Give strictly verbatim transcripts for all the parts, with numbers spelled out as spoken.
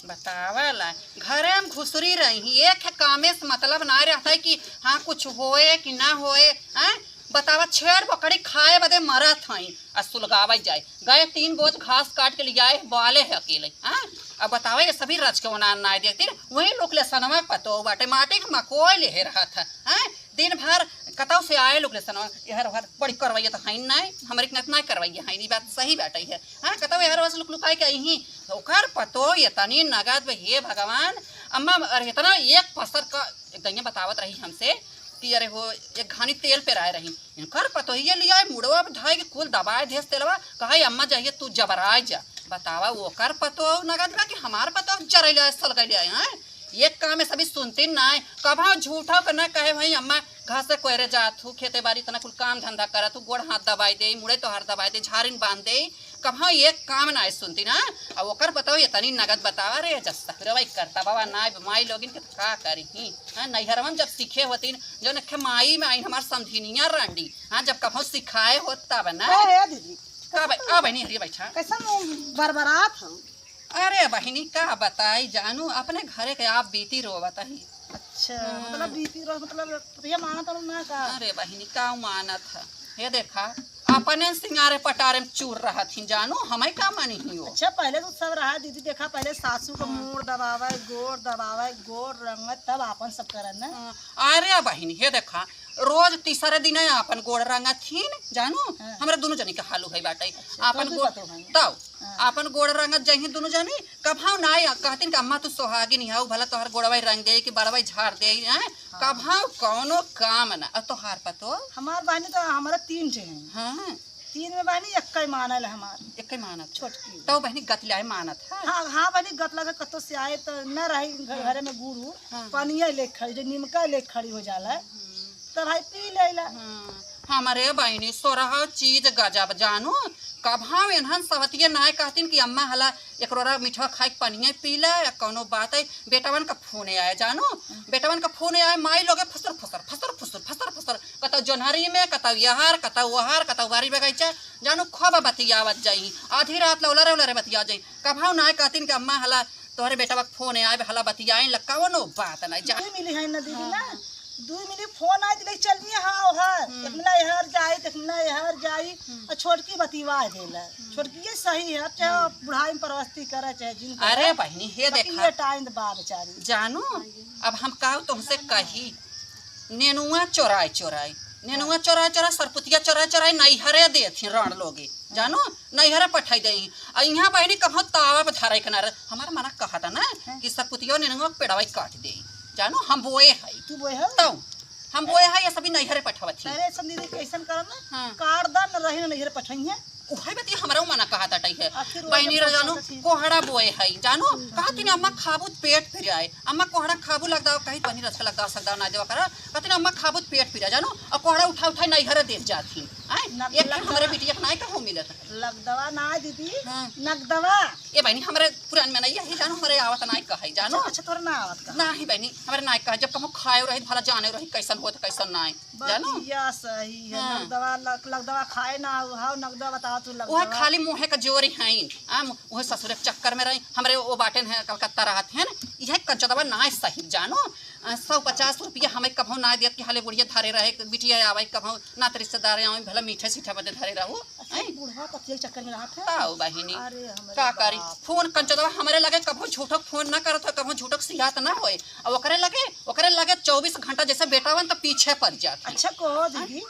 बतावा ला, घरे में घुसरी रही, एक कामे से मतलब ना रहता है कि हाँ कुछ होए कि ना होए, हैं? बतावा, छेड़ बकरी खाए बदे मरत हई, आ सुलगावे जाए। गए तीन बोझ घास काट के लियाए, बाले है अकेले, हाँ? अब बतावा, ये सभी रच के ओनान नाय देखती, वही लोग ले सनवा पतो बाटे, माटी के मकोई लेहे रहत है, हैं? दिन भर कतौ से आए लोग ले सनवा, एहर ओहर बड़ी करवैया तो हईन नाय, हमरे के नाय करवैया हईन, ई बात सही बाटे है, हाँ? कतौ एहर ओहर से लुक लुकाए के अइहीं, ओकर पतो एतनी नगद बा, हे भगवान, अम्मा, अरे इतना एक पसर का गइया बतावत रही हमसे कि अरे हो, एक घानी तेल पेराए रही, इनकर पतोहिया लियाए, मुड़वा पे धइ के कुल दबाए देस तेलवा, कहे, "अम्मा, जाइए तू जबराए जा।" बतावा, ओकर पतोह नगद बा कि हमार पतोह जरैले आए, सलगैले आए, हैं? एक काम में सभी सुनती नाय, कभा झूठा के ना कहे, "भाई अम्मा, घास से कोयरे जात हूँ, खेते बारी इतना कुल काम धंधा करत हूँ, गोड़ हाथ दबाई दे, मुड़े तोहार दबाई दे, झारिन बांध दे।" कभा एक काम नाय सुनती ना। अब ओकर पतोह एतनी नगद बतावा रे, जब ससुरवा करता बाबा नाय, माई लोगिन के तो का करी ही। हाँ, नैहरवा में जब सीखे होती न, जौन एक ठे माई में आइन हमार समधिनिया रंडी, हाँ, जब कभो सिखाए होत तब ना। ए, ए दीदी, का बा-, आ बहिनी, हरिया बैठा। कैसन बरबरात हो? अरे बहिनी, का बताई जानू, अपने घरे के आप बीती रोवत ही। अच्छा, हम्म। मतलब बीती रो-, मतलब पतोहिया मानत हो ना का? अरे बहिनी, का मानत है? हे देखा, अपने सिंगारे पटारे में चूर रहत ही जानू, हमें का मानी ही हो? अच्छा, पहले तो सब रहा दीदी, देखा पहले सासू का हाँ। मूड़ दबावे, गोड़ दबावे, गोड़ रंगे, तब आपन सब करन ना। हाँ। अरे बहिनी, हे देखा, रोज तीसरे दिन आपन गोड़ रंगत हीन, जानू, हाँ। हमरा दुनू जनी के हालू है बाटे। अच्छा, आपन तो भी गोड़, पतो है। तब, हाँ। आपन गोड़ रंगत जही दुनू जनी, कभाव ना आया, कहतीन कि अम्मा तू सोहागिन हऊ, भला तोहर गोड़वा रंग दे कि बड़वा झाड़ दे, हैं? हाँ। कभाव कौनो काम ना। और तोहार पतो? हमार बहिनी तो हमरा तीन ठे हैं। हाँ। तीन में बहिनी एक्कै मानल हमार। एक्कै मानत। छोटकी। तो बहिनी गतलाए मानत है। हाँ, हाँ बहिनी, गतला के कतो से आए तो न रही घ-, हाँ। घरे में गुरु, हाँ। पनिया ले खड़ी, जो निमका ले खड़ी हो जाला, हम्म। तो भाई पी लेला। हाँ। हमरे बहिनी सोरह चीज गजब जानू, कभाव एनहन सवतिया नाय कहतीन कि अम्मा हला एक रोरा मीठवा खाए के पनिया पी ला या कौनो बात है, बेटवन का फोन आए जानू, हम्म। बेटवन का फोन आए, माई लोगे फसर फसर, फसर फसर, फसर फसर, कतौ जोन्हरी में, कतौ यहर, कतौ ओहर, कतौ बारी बगैचा, जानू खूब बतियावत जाई। आधी रात ला उलरे उलरे बतिया जाई। कभाव नाय कहतीन कि अम्मा हला तोहरे बेटवा के फोन आए, हला बतियाइन ला, कौनो बात नाय। जा- दुई मिली है ना दीदी ना, हाँ। दुई मिली फोन आए, दिले चल मिया, हाँ, ओहर, हम्म। एक मिला एहर जाई, एक मिला एहर जाई, हम्म। और छोटकी बतिया देला। हम्म। छोटकी ये सही है, अब चाहे हम्म। बुढ़ाई में परवस्ती करे, चाहे जिन करे। अरे बहिनी, हे बाकी देखा। ये टाइम बा बेचारी। जानू, अब हम का तुमसे कही, नेनुआ चोराई चोराई, नेनुआ चोराई चोराई, सरपुतिया चोराई चोराई, नैहरे देथिन राण लोगे, जानू, नैहरे पठाई देही। आ इहाँ बहिनी कभो तावा पे धरे के ना रहे। हमार मना कहता ना हाँ। कि सरपुतिया नेनुआ के पेड़वा काट दे, जानू, हम बोए हई। तू बोए हऊ? तौ हम बोए हई, ये सभी नैहरे पठावत ही। अरे संदीदी, कैसन करम ना? हाँ। काट दा न रही न नैहरे पठाई है। उहे बतिया हमरो मना कहत अटई है। आखिर वो बहिनी जब रे जानू, सोचत ही। कोहड़ा बोए हई, जानू, हम्म। कहत ही ना, "अम्मा खाबू त पेट फिर आए, अम्मा कोहड़ा खाबू लगदा," कही बहिनी रस लगदा, सगदा ना देवा करा, कहत ही ना, "अम्मा खाबू त पेट फिर आए," जानू, और कोहड़ा उठा उठा नैहरे देख जात ही। आए, नक-, एक दिन लगदवा। हमरे बिटिया के नाय कहूँ मिलत है। लगदवा ना दीदी, हाँ। नगदवा। ए बहिनी, हमरे पुरान में नहीं है, जानू, हमरे आवत नाय कहे, जानू। अच्छा, अच्छा, तोरे ना आवत कहे। नाही बहिनी, हमरे नाय कहे, जब कहूँ खाए रही, भला जाने रही, कैसन होत, कैसन नाय। जानू? बतिया सही है, हाँ। नगदवा लग-, लगदवा खाए ना आऊ, हाउ नगदवा बतावा तू लगदवा। उहे खाली मुँहे का जोरी हईन, आ, मु-, उहे ससुरे के चक्कर में रही, हमरे वो बाटेन है कलकत्ता रहत हैं, इहे कंचदवा नाय सही, जानू? आ, सौ पचास रुपया हमें कभो नाय देत कि हाले बुढ़िया धरे रहे, बिटिया आवे कभो, नात रिश्तेदार आवे, भला मीठे सीठे बदे धरे रहू, अच्छा, हैं? बुढ़वा पतिया के चक्कर में रहत है? ताऊ बहिनी, अरे हमरे का करी? बाप। फोन कंचदवा हमरे लगे कभो झूठो फोन ना करत हो, कभो झूठो सियात ना होए, और ओकरे लगे, ओकरे लगे चउबीस घंटा जैसे बेटावन तो पीछे पड़ जात है। अच्छा कहो दीदी,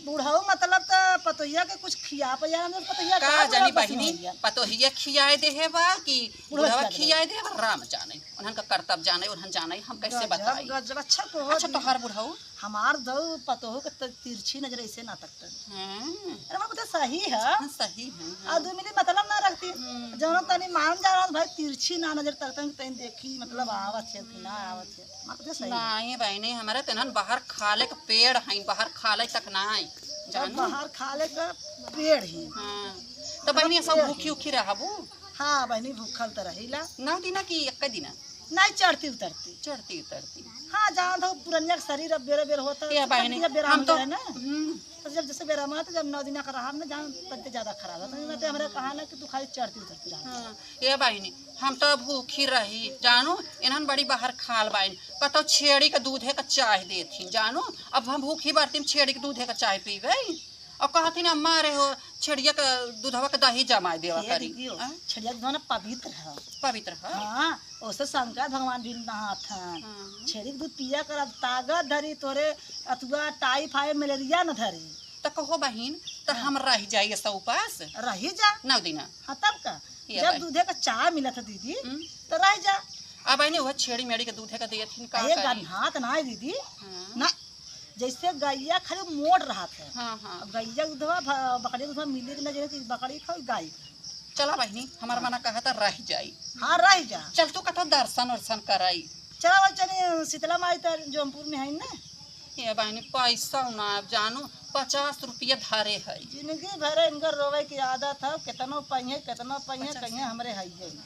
बुढ़ऊ मतलब त पतोहिया के कुछ खिया पिया ना, पतोहिया का का जानी बुढ़ऊ बहिनी, पसंद है? पतोहिया खियाए देहे बा कि बुढ़ऊ बुढ़वा खियाए खियाए देहे बा, राम जाने। उन्हन का करतब जाने, उन्हन जाने, हम कैसे गजब, बताई? गजब, अच्छा कहो अच्छा, दीदी। तोहार बुढ़ऊ? हमार दऊ पतोहू के त-, तिरछी नजर ऐसे ना तकतन। हाँ। अरे बाबू, तो सही है। हाँ, सही है, आ हाँ। दू मिली मतलब ना रखती। हम्म। जौन तनी मान जा रहा भाई, तिरछी ना नजर तकतन, तनी देखी, मतलब आवत है कि ना आवत है। मतलब सही है। नहीं बहिनी, हमारे तेनहन बाहर खाले के पेड़ हैं, बाहर खाले तक ना है, अब जानू? बाहर खाले के पेड़ ही। हाँ। तो बहिनी, सब पेड़ भूखी ही। उखी रहबू? हाँ बहिनी, भूखल तो रहीला। नौ दिना की एक दिना? नहीं चढ़ती उतरती। चढ़ती उतरती। हाँ, जान दो, पुरनिया के शरीर अब बेरे बेर होता है, ये तो बहिनी, तब ये बेराम हम तो, है ना। हम्म। तो जब जैसे बेराम होता, जब नौ दिना का रहा ना, जान तब तो ज्यादा खराब होता है। मैं तो हमरे कहा ना कि तू खाली चढ़ती उतरती रहा। हाँ, ये बहिनी, हम तो भूखी रही, जानो, इन्हन बड़ी बाहर खाल बाइन, कतो छेड़ी के दूधे का चाह देत ही, जानो, अब हम भूखी बाटी में छेड़ी के दूधे का चाह पीबे? और कहत ही ना, "अम्मा रे हो, छेड़िया के दूधवा के दही जमाए देवा ये करी।" दीदी हो, हाँ? छेड़िया के दूधवा ना पवित्र है। पवित्र है? हाँ, ओसे शंकर भगवान भी नहात हन। हाँ। छेड़ी के दूध पिया कर, अब ताकत धरी तोरे, अथुआ, टाइफाइड, मलेरिया न धरी। त कहो बहिन, त हाँ। हम रह जाई ऐसा उपास? रही जा। नौ दिना। हाँ, तब का? ये जब बहिन। दूधे का चाह मिलत है दीदी, हम्म। त रह जा। अब बहिनी, वह छेड़ी मेड़ी के दूधे का देत हिन, का ये करी? गन्हात ना है दीदी। हाँ। ना, जैसे गैया खाली मोट रहत है। हाँ, हाँ। अब गैया के दूधवा भ-, बकरी के दूधवा मिली कि ना, जैसे कि बकरी खाओ, गाय खाओ। चला बहिनी, हमार हाँ। मना कहत रह जाई। हाँ, रह जा। चल तू कतो दर्शन वर्शन कराई। चला वो चली शीतला माई तर जौनपुर में है ना। ये बहिनी, पैसा ना, अब जानो, पचास रुपया धरे है। जिंदगी भर इनकर रोवे की आदत है, कितनो पहिए, कितनो पहिए, पचास। कहिए हमरे है ये ना।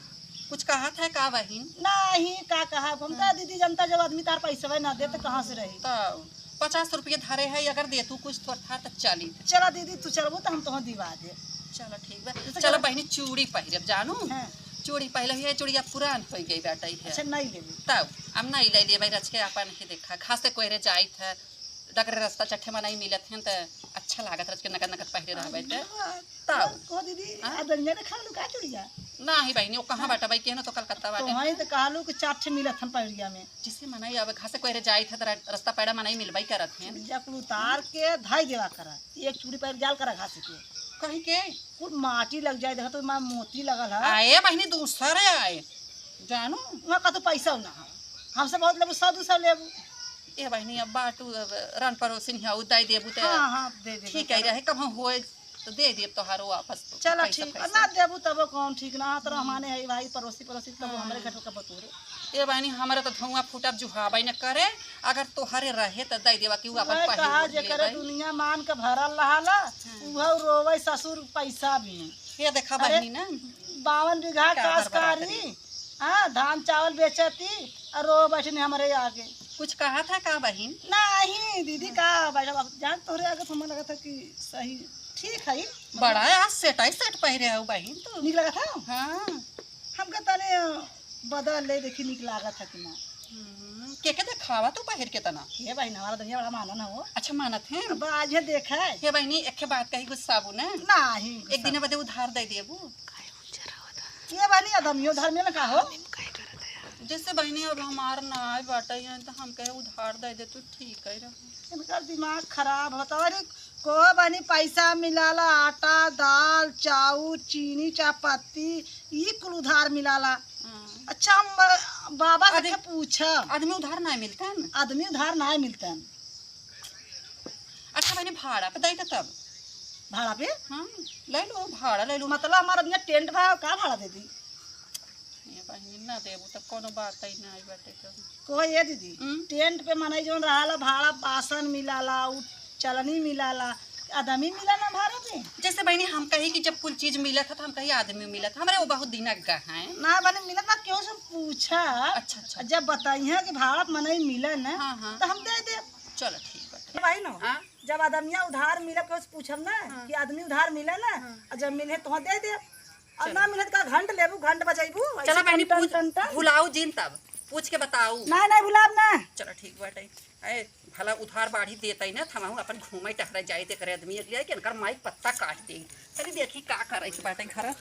कुछ कहत है का बहिन? नहीं, का कहा, हम तो हाँ। दीदी जनता, जब आदमी तार पैसवे ना दे तो कहाँ से रही? तो पचास रुपया धरे है, अगर दे तू कुछ थोड़ा था तो चली। चला दीदी, तू चलबू तो हम तोह दिवा दे। चलो ठीक बा। तो चलो चलो। बहिनी, चूड़ी पहिरब, जानो। हाँ। चूड़ी पहले ही है, चूड़िया पुरान हो गई बाटे है। अच्छा, नहीं लेबू। तब हम नहीं ले लिए भाई, रच के अपन ही देखा, घासे कोहरे जाइत है, डगरे रास्ता चट्ठे में नहीं मिलत है, तो अच्छा लागत रच के नकद नकद पहिरे रहबे तो। हाँ, तब। कह दीदी, हाँ? आ दनिया ने खा लू का चूड़िया? नहीं बहिनी, वो कहाँ हाँ। बाटा भाई, केहनो तो कलकत्ता तो बाटे। वहीं तो कहलू कि चार ठे मिलत हन पहड़िया में। जिसे मनई अब घासे कोहरे जाइत है, तो र-, रास्ता पैड़ा मनई मिलबई करत है। चूड़िया कुल उतार के धाई देवा करा, एक चूड़ी पहिर जाल करा घासे के। कहीं के? कुल माटी लग जाए, देखा तो माँ मोती लगल है। आए बहिनी, दूसरे आए, जानो। वहाँ का तो पैसा ना हो, हमसे बहुत लेबू, सौ दू सौ लेबू। ए बहिनी, अब बाटू, अब रन पड़ोसिन है, उ दे देबू तो हाँ, हाँ, दे देबू। ठीक है, रहे कब हम होए तो दे देब तोहारो वापस तो चला पैसा, ठीक, पैसा। ना देबू तबो कौन ठीक ना, तो हम्म। हमारे है भाई, पड़ोसी, पड़ोसी, तब हाँ। हमरे घर का बतोरे। ए बहिनी, हमरे तो धुआं फूटब जुहाबे न करे, अगर तोहरे रहे तो दे देवा कि उ अपन वह पहिले कहा, ओढ़ जेकरे लेबे। दुनिया मान के भरल रहाला, हाँ। उहउ रोवे ससुर पैसा भी। ये देखा अरे, बहिनी ना, बावन बीघा का कास बर्बाद करी। करी। हाँ, धान चावल बेचती और रो बैठनी हमरे आगे। कुछ कहा था का बहिन? नहीं दीदी, का बैठा, अब जान तोहरे आगे तो हमें लगा था कि सही ठीक है। बड़ा है, आज सेट ही सेट पहिरे हो बहिन तू। निक लगा था? हाँ। हमका तने बदल ले, देखी निक लागत है कि ना। हम्म, के के देखावा तू पहिर के तना? ये बहिन, हमारा दुनिया बड़ा मानन हो। अच्छा मानत है? अब आज ये देखा है। ये बहिनी, एक बात कही, गुस्सा आबू ना? नहीं, एक गुस्सा दिन बदे उधार दे देबू। ये बहिनी, अदमियो उधार मिले का हो? जैसे बहिनी, अब हमार ना आए बाटे, तो हम कहे उधार दे दे, तू ठीक है रहो। इनकर दिमाग खराब होता। अरे, को बहिनी, पैसा मिलाला, आटा, दाल, चाउर, चीनी, चाय पत्ती, ई कुल उधार मिलाला। हाँ। अच्छा, हम, अ, बाबा से आदमी, के पूछब। आदमी उधार ना मिलतन? आदमी उधार ना मिलतन। अच्छा, मैंने भाड़ा पे दे दे तब। भाड़ा पे? हाँ, ले लो, भाड़ा ले लो। मतलब, हमारा आदमी टेंट भाड़ा का भाड़ा दे दी? ये बहिनी, ना देबू तो कोनो बात ही ना आई बाटे तो। को ये दीदी, हम्म? टेंट पे मनई जौन रहाला, भाड़ा बासन मिलाला, उ चलनी मिलाला, आदमी मिला ना भाड़ा पे? जैसे बहिनी हम कही कि जब कुल चीज मिलत है तो हम कही आदमी मिलत है। हमरे वो बहुत दिन का है। ना बने मिलत ना, केहू से पूछा। अच्छा, अच्छा। जब बताई है कि भाड़ा पे मनई मिले ना, हाँ, हाँ। तो हम दे दे। चलो ठीक बाटे। भाई नो, हाँ? जब आदमिया उधार मिले, केहू से पूछब ना हाँ। कि आदमी उधार मिले ना, हाँ। और जब मिले तो दे दे, और चलो। ना मिले तो का घंट लेबू, घंट बजाइबू, ऐसे चलो बहिनी, टन, टन, पूछ, टन, टन। भुलाऊ जिन तब, पूछ के बताऊ। नहीं, नहीं भुलाब ना। चलो ठीक बाटे। ए, भला उधार बाढ़ी देता ही ना, थमाऊ अपन घूमे टहरे जाए, ते करे आदमी एक लिया कि इनकर माई पत्ता काट दे। चली देखी का करे के बाटे घर।